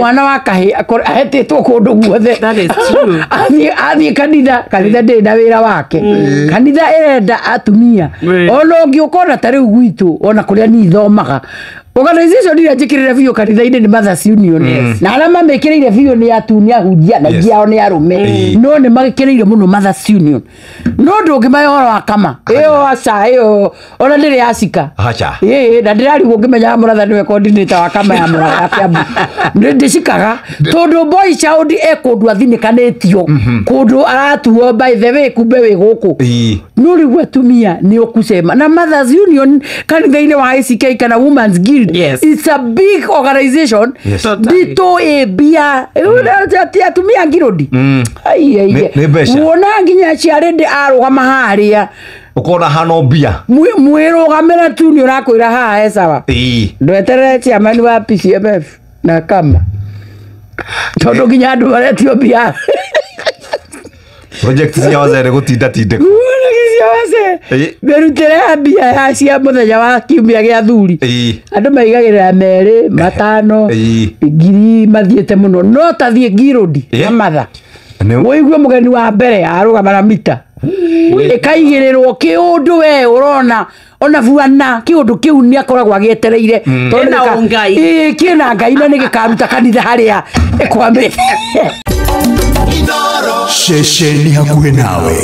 Mwana wa kahĩ ahetĩtwo kũndũ guothe. That is true. Athiĩ kanitha, kanitha ndĩrĩ na wĩra wake. Kanitha ĩrenda atumia. Ona ũngĩũka ona ta rĩu gwitũ, ona kũrĩa niĩ thomaga, organization iria njĩkĩrĩre biũ kanitha-inĩ nĩ Mothers Union. Na arĩa mamĩkĩrĩire biũ nĩ atumia ahunjia, na aingĩ ao nĩ arũme. No nĩ magĩkĩrĩire mũno Mothers Union. No ndũngĩmahe ũhoro wa kama. Ĩyo aca, ĩyo ona ndĩrĩ yacika. Aca. Ĩĩ, na ndĩrarigwo ngĩmenyaga Mũratha nĩwe coordinator wa kama ya Mũratha ya Kiambu. Nĩ ndĩcikaga tondũ boy child e kũndũ athinĩkanĩtio, kũndũ aratuo by the way kumbe wĩ gũkũ. No rĩu atumia nĩ ũkucema na Mothers Union kanitha-inĩ wa ACK kana Women's Guild. It's a big organization. Nditũ ĩ mbia. Ti atumia ngirũndi. Ai, ai, ai. Nĩ mbeca. Wona nginya ciarĩndĩ arũgama harĩa. Ũkona hana mbia. Mwĩrũgamĩre tu nĩ ũrakwĩra haha he sawa. Ndweterere chairman wa PCMF na kama. Tondũ nginya andũ maretio mbia. Project cia wazee nĩ gũtinda tindĩko. Mĩrutĩre ya mbia ya cia mũthenya wa kiumia gĩa thuri. Andũ maigagĩrĩra merĩ, matano, ngiri mathiĩte mũno. No ta thiĩ ngirũndi na matha. Ũigue mũgeni wa mbere arũgama na mita. Ĩkaigĩrĩrwo kĩũndũ we ũrona ona buana kĩũndũ kĩu nĩ akoragwo agĩetereire. Tondũ Kĩna ũngai. Ĩĩ, kĩna Ngai na nĩgĩkaruta kanitha harĩa ĩkwamĩte. Ceceni hakuhĩ nawe.